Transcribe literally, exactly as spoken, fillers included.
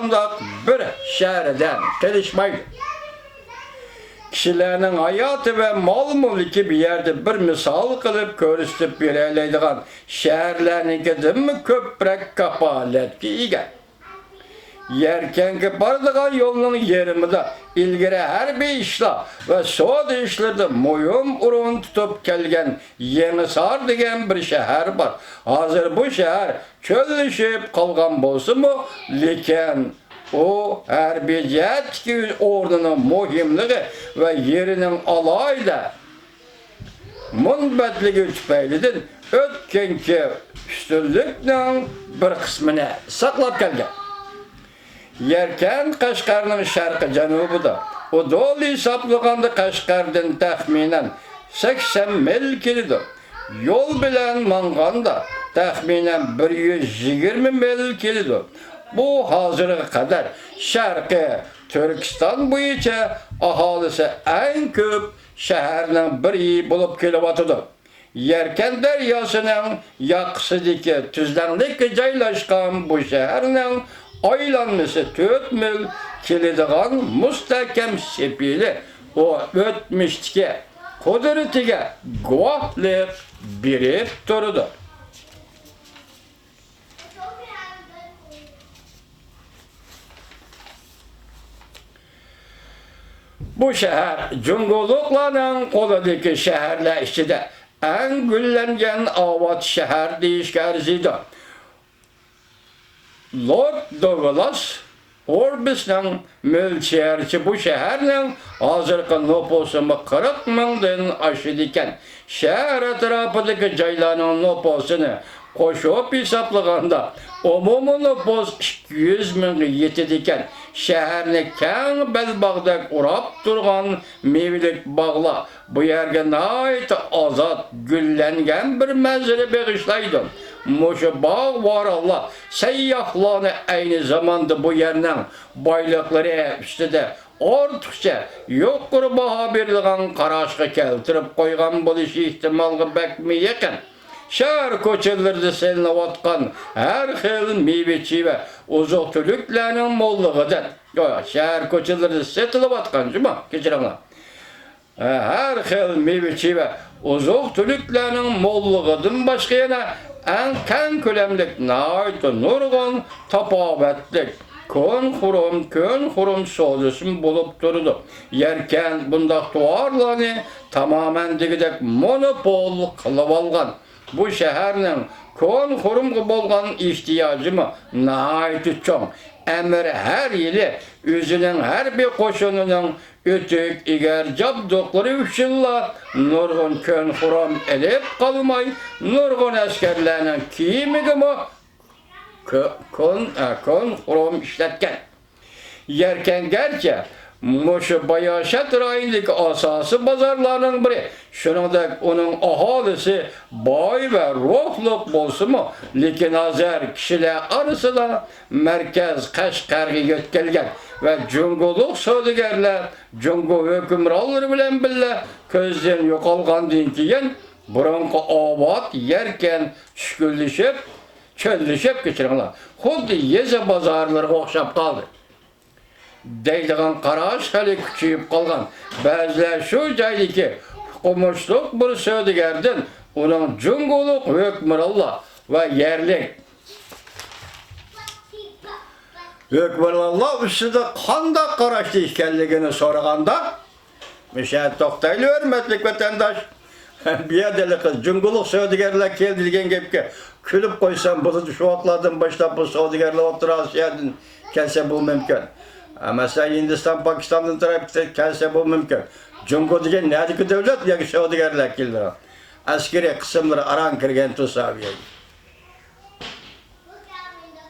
ھېچقانداق بىر شەھەردىن قېلىشمايدۇ. كىشىلەرنىڭ ھاياتى ۋە مال-مۈلكى بۇ يەردە بىر مىسال قىلىپ كۆرسىتىپ بېرەلەيدىغان شەھەرلەرنىڭكىدىنمۇ كۆپرەك كاپالەتكە ئىگە. يەركەنگە بارىدىغان يولنىڭ يېرىمىدا ئىلگىرى ھەربىي ئىشلار ۋە سودا ئىشلىرىدا مۇھىم ئورۇن تۇتۇپ كەلگەن يېڭىسار دېگەن بىر شەھەر بار. ھازىر بۇ شەھەر چۆللىشىپ قالغان بولسىمۇ، لېكىن ئۇ ھەربىي جەھەتتىكى ئورنىنىڭ مۇھىملىقى ۋە يېرىنىڭ ئالاھىدە مۇنبەتلىكى تۈپەيلىدىن ئۆتكەنكى ئۈستۈنلۈكنىڭ بىر قىسمىنى ساقلاپ كەلگەن. يەركەن قەشقەرنىڭ شەرقىي جەنۇبىدا، ئۇدۇل ھېسابلىغاندا قەشقەردىن تەخمىنەن سەكسەن مىل كېلىدۇ. يول بىلەن ماڭغاندا تەخمىنەن بىر يۈز يىگىرمە مىل كېلىدۇ. بۇ ھازىرغا قەدەر شەرقىي تۈركىستان بويىچە ئاھالىسى ئەڭ كۆپ شەھەرنىڭ بىرى بولۇپ كېلىۋاتىدۇ. يەركەن دەرياسىنىڭ ياقىسىدىكى تۈزلەڭلىككە جايلاشقان بۇ شەھەرنىڭ ئايلانمىسى تۆت مىل كېلىدىغان مۇستەھكەم سېپىلى ئۇ ئۆتمۈشتىكى قۇدرىتىگە گۇۋاھلىق بېرىپ تۇرىدۇ. بۇ شەھەر جۇڭگولۇقلارنىڭ قولىدىكى شەھەرلەر ئىچىدە ئەڭ گۈللەنگەن ئاۋات شەھەر دېيىشكە ئەرزىيدۇ. لورد دوگلاس فوربسنىڭ مۆلچەرچە بۇ شەھەرنىڭ ھازىرقى نوپۇسىمۇ قىرىق مىڭدىن ئاشىدىكەن. شەھەر ئەتراپىدىكى جايلارنىڭ نوپۇسىنى قوشۇپ ھېسابلىغاندا، ئومۇمىي نوپۇس ئىككى يۈز مىڭغا يېتىدىكەن. شەھەرنى كەڭ بەلباغدەك ئوراپ تۇرغان مېۋىلىك باغلار بۇ يەرگە ناھايىتى ئازاد، گۈللەنگەن بىر مەنزىرە بېغىشلايدۇ. مۇشۇ باغ ۋارانلار سەيياھلارنى ئەينى زاماندا بۇ يەرنىڭ بايلىقلىرى ئۈستىدە ئارتۇقچە يۇقىرى باھا بېرىدىغان قاراشقا كەلتۈرۈپ قويغان بولۇشى ئېھتىمالغا بەكمۇ يېقىن. شەھەر كوچىلىرىدا سېلىنىۋاتقان ھەر خىل مېۋە-چېۋە، ئوزۇق-تۈلۈكلەرنىڭ موللۇقىدىن، ياق، شەھەر كوچىلىرىدا سېتىلىۋاتقان جۇمۇ، كەچۈرۈڭلار. ھەر خىل مېۋە-چېۋە، ئوزۇق-تۈلۈكلەرنىڭ موللۇقىدىن باشقا يەنە ئەڭ كەڭ كۆلەملىك، ناھايىتى نۇرغۇن تاپاۋەتلىك كون خۇرۇم، كۆن خۇرۇم سودىسىمۇ بولۇپ تۇرىدۇ. يەركەن بۇنداق تاۋارلارنى تامامەن دېگۈدەك مونوپول قىلىۋالغان. بۇ شەھەرنىڭ كون خۇرۇمغا بولغان ئېھتىياجىمۇ ناھايىتى چوڭ. ئەمىر ھەر يىلى ئۆزىنىڭ ھەربىي قوشۇنىنىڭ ئۆتۈك، ئېگەر جابدۇقلىرى ئۈچۈنلا نۇرغۇن كۆن خۇرۇم ئېلىپ قالماي، نۇرغۇن ئەسكەرلەرنىڭ كىيىمىگىمۇ كۆ-، كون، ئە، كون خۇرۇم ئىشلەتكەن. يەركەن گەرچە مۇشۇ باياشات رايونىدىكى ئاساسىي بازارلارنىڭ بىرى، شۇنىڭدەك ئۇنىڭ ئاھالىسى باي ۋە روھلۇق بولسىمۇ، لېكىن ھازىر كىشىلەر ئارىسىدا مەركەز قەشقەرگە يۆتكەلگەن ۋە جۇڭگولۇق سودىگەرلەر جۇڭگو ھۆكۈمرانلىرى بىلەن بىللە كۆزدىن يوقالغاندىن كېيىن، بۇرۇنقى ئاۋات يەركەن چۈشكۈنلىشىپ، چۆللىشىپ، كەچۈرۈڭلار، خۇددى يېزا بازارلىرىغا ئوخشاپ قالدى دەيدىغان قاراش خېلى كۈچىيىپ قالغان. بەزىلەر شۇ جايدىكى ئوقۇمۇشلۇق بىر سودىگەردىن ئۇنىڭ جۇڭگولۇق ھۆكۈمرانلار ۋە يەرلىك ھۆكۈمرانلار ئۈستىدە قانداق قاراشتا ئىكەنلىكىنى سورىغاندا، مۇشۇ يەردە توختايلى، ھۆرمەتلىك ۋەتەنداش. بۇ يەردە ھېلىقى جۇڭگولۇق سودىگەرلەر كەلدى دېگەن گەپكە كۈلۈپ قويسام بولىدۇ. شۇ ۋاقىتلاردىن باشلاپ بۇ سودىگەرلەر ئوتتۇرا ئاسىيادىن كەلسە بولۇ مۇمكىن. مەسىلەن، ھىندىستان، پاكىستاندىن تەرەپ كەلسە بولۇ مۇمكىن. جۇڭگو دېگەن نەدىكى دۆلەت؟ بۇ يەرگە سودىگەرلەر كېلىدۇ. ئەسكىرىي قىسىملىرى ئاران كىرگەن تۇرسا بۇ يەرگە.